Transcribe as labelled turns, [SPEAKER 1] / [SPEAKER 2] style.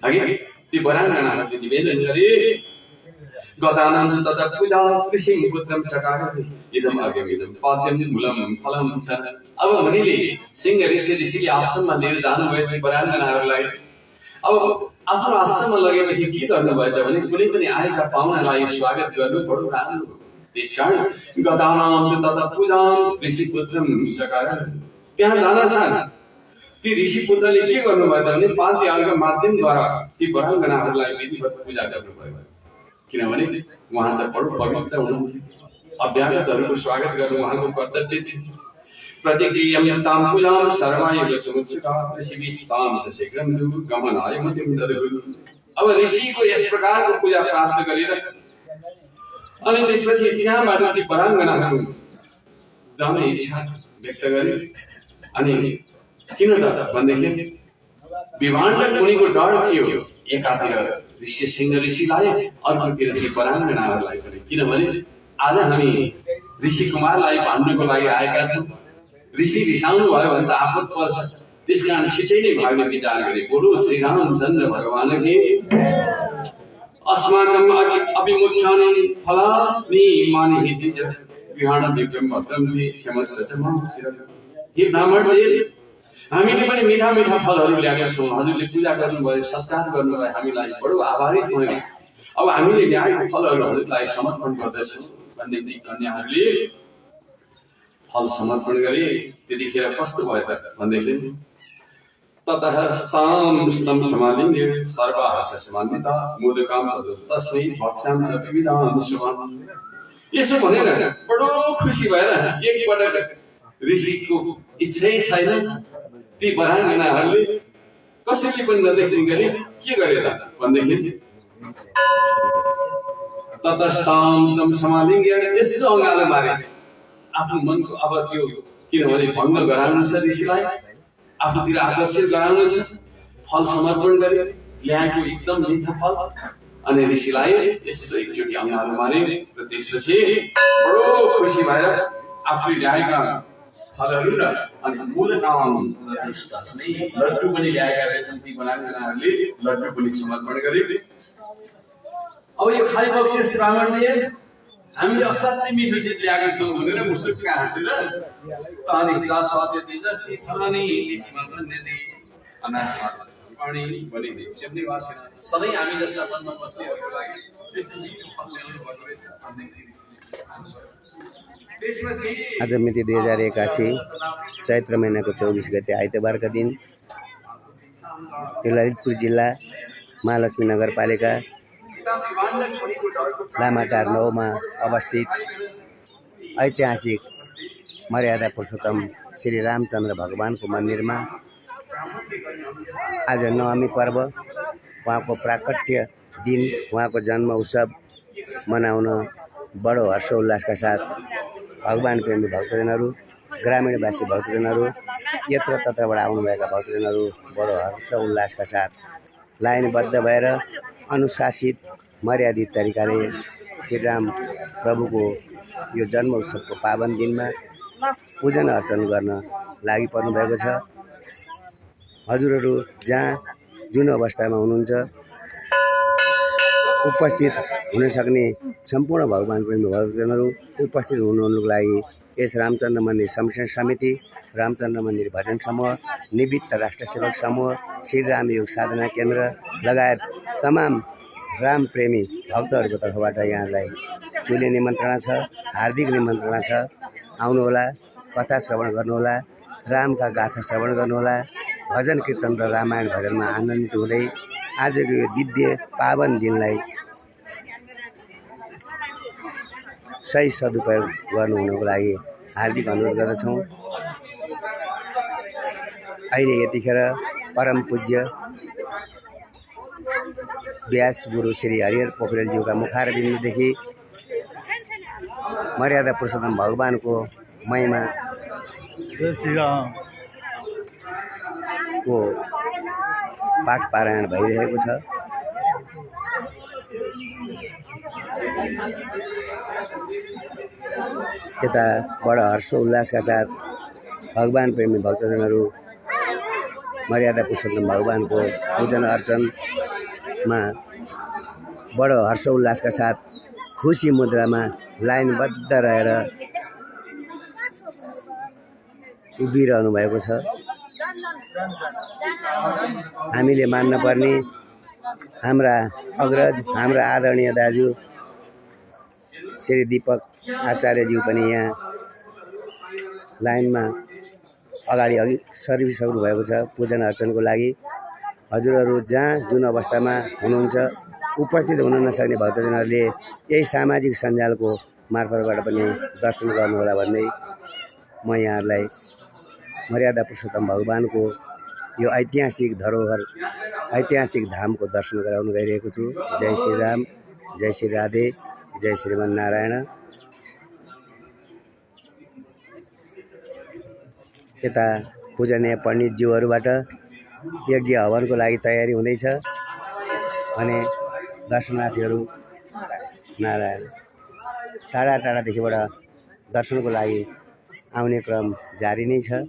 [SPEAKER 1] अघि ती वराङ्गनाहरूले निवेदन गरे गतानन्द तथा पूजा कृषिं पुत्रं चकार इदम् अग्निदं पाद्यं मूलं फलं च। अब मुनिले सिंह ऋषिले आश्रममा लिएर जानुभयो ती वराङ्गनाहरूलाई। अब आफ्नो आश्रममा लगेपछि के गर्नुभयो त भने कुनै पनि आएका पाहुनालाई स्वागत गर्नु बडो राम्रो। त्यसकारण गतानन्द तथा पूजा ऋषिपुत्रं चकार त्यहाँ जानासाथ ती ऋषिपुत्रले के गर्नुभयो त भने पाद्यहरूको माध्यमद्वारा ती वराङ्गनाहरूलाई विधिवत पूजा गर्नुभयो। किनभने उहाँ त बडो पवित्र हुनुहुन्थ्यो। अभ्यागतहरूको स्वागत गर्नु उहाँको कर्तव्य थियो। प्रतिक्रियं तां पूजां सर्वाय समुचिता ऋषिभिस्तां शीघ्रं गमनाय मतिं ददुः। अब ऋषिको यस प्रकारको पूजा प्राप्त गरेर अनि त्यसपछि त्यहाँबाट ती वराङ्गनाहरू जाने इच्छा व्यक्त गरे। अनि किन त भनेदेखि विभाण्डक मुनिको डर थियो, एकातिर ऋषि सिंह ऋषिलाई, अर्कोतिर ती वराङ्गनाहरूलाई पनि। किनभने आज हामी ऋषि कुमारलाई भान्नुको लागि आएका छौँ, ऋषि रिसाउनु भयो भने त आपद पर्छ। त्यसकारण छिटै नै भाग्ने विचार गरे। बोलो श्री रामचन्द्र भगवान की अस्माकं अभिमुख्यानि फलानि मानिहि विहाण विक्रम भद्रम क्षमस्य च मां शिरः। हे ब्राह्मणदेव, हामीले पनि मिठा मिठा फलहरू ल्याएका छौँ। हजुरले पूजा गर्नुभयो, सत्कार गर्नुभयो, हामीलाई बडो आभारित भयौँ। अब हामीले ल्याएको फलहरू हजुरलाई समर्पण गर्दछौँ भन्ने कन्याहरूले फल समर्पण गरे। त्यतिखेर कस्तो भयो त भन्दैछन् ततः स्तां स्तम समालिङ्गे सर्वाहर्षसमान्विता मोदकां तस्मै भक्षां च विविधां शुभान्। यसो भनेर बडो खुसी भएर एकपटक ऋषिको इच्छै छैन, ती वराङ्गनाहरूले कसैले पनि नदेखिने गरी के गरे त भन्दैछन् ततः स्तां स्तम समालिङ्गे यसो अँगालो मारे। आफ्नो मनको अब त्यो किनभने भङ्ग गराउनु छ ऋषिलाई, आफूतिर आकर्षित गराउनु छ, फल समर्पण गरे, ल्याएको एकदम मिठो फल। अनि ऋषिलाई यसो एकचोटि अँगालो मारे र त्यसपछि बडो खुसी भएर आफूले ल्याएका फलहरू र अनि मोदकाम लड्डु पनि ल्याएका रहेछन् ती वराङ्गनाहरूले, लड्डु पनि समर्पण गरे। अब यो खाइ बक्सेस ब्राह्मणदेव, हामीले असाध्यै मिठो चिज ल्याएका छौँ भनेर मुसुक्क हाँसेर तानि चा स्वाद्य दिँद सिफलानि देशमा बन्ने अनास्वाद पानी बनिने त्यही वासी सधैँ हामी जस्ता मनमा बस्नेहरूको लागि त्यस्तो मिठो फल ल्याउनु पर्दो रहेछ।
[SPEAKER 2] आज मिति 2081 चैत्र महिनाको 24 गते आइतबारका दिन ललितपुर जिल्ला महालक्ष्मी नगरपालिका लामाटार 9 मा अवस्थित ऐतिहासिक मर्यादा पुरुषोत्तम श्री रामचन्द्र भगवानको मन्दिरमा आज नवमी पर्व, उहाँको प्राकट्य दिन, उहाँको जन्म उत्सव मनाउन बडो हर्षोल्लासका साथ भगवान प्रेमी भक्तजनहरू, ग्रामीणवासी भक्तजनहरू, यत्र तत्रबाट आउनुभएका भक्तजनहरू बडो हर्ष उल्लासका साथ लाइनबद्ध भएर अनुशासित मर्यादित तरिकाले श्रीराम प्रभुको यो जन्म उत्सवको पावन दिनमा पूजन अर्चन गर्न लागि पर्नु भएको छ। हजुरहरू जहाँ जुन अवस्थामा हुनुहुन्छ उपस्थित हुन सक्ने सम्पूर्ण भगवान प्रेमी भक्तजनहरू उपस्थित हुनुको लागि यस रामचन्द्र मन्दिर संरक्षण समिति, रामचन्द्र मन्दिर भजन समूह, निवृत्त राष्ट्रसेवक समूह, श्रीराम योग साधना केन्द्र लगायत तमाम राम प्रेमी भक्तहरूको तर्फबाट यहाँलाई चुले निमन्त्रणा छ, हार्दिक निमन्त्रणा छ। आउनुहोला, कथा श्रवण गर्नुहोला, रामका गाथा श्रवण गर्नुहोला, भजन कीर्तन र रामायण भजनमा आनन्दित हुँदै आजको यो दिव्य पावन दिनलाई सही सदुपयोग गर्नुहुनको लागि हार्दिक अनुरोध गर्दछौँ। अहिले यतिखेर परम पूज्य व्यास गुरु श्री हरिहर पोखरेलज्यूका मुखारविन्ददेखि मर्यादा पुरुषोत्तम भगवानको महिमा को पाठ पारायण भइरहेको छ। यता बडा हर्ष उल्लासका साथ भगवान प्रेमी भक्तजनहरू मर्यादा पुरुषोत्तम भगवानको पूजन अर्चनमा बडो हर्षोल्लासका साथ खुसी मुद्रामा लाइनबद्ध रहेर उभिरहनु भएको छ। हामीले मान्नुपर्ने हाम्रा अग्रज, हाम्रा आदरणीय दाजु श्री दीपक आचार्यज्यू पनि यहाँ लाइनमा अगाडि सरिसक्नु भएको छ पूजन अर्चनको लागि। हजुरहरू जहाँ जुन अवस्थामा हुनुहुन्छ उपस्थित हुन नसक्ने भक्तजनहरूले यही सामाजिक सञ्जालको मार्फतबाट पनि दर्शन गर्नुहोला भन्दै म यहाँहरूलाई मर्यादा पुरुषोत्तम भगवानको यो ऐतिहासिक धरोहर, ऐतिहासिक धामको दर्शन गराउन गइरहेको छु। जय श्री राम, जय श्री राधे, जय श्रीमन नारायण। यता पूजनीय पण्डितज्यूहरूबाट यज्ञ हवनको लागि तयारी हुँदैछ भने दर्शनार्थीहरू नारायण टाढा टाढादेखिबाट दर्शनको लागि आउने क्रम जारी नै छ।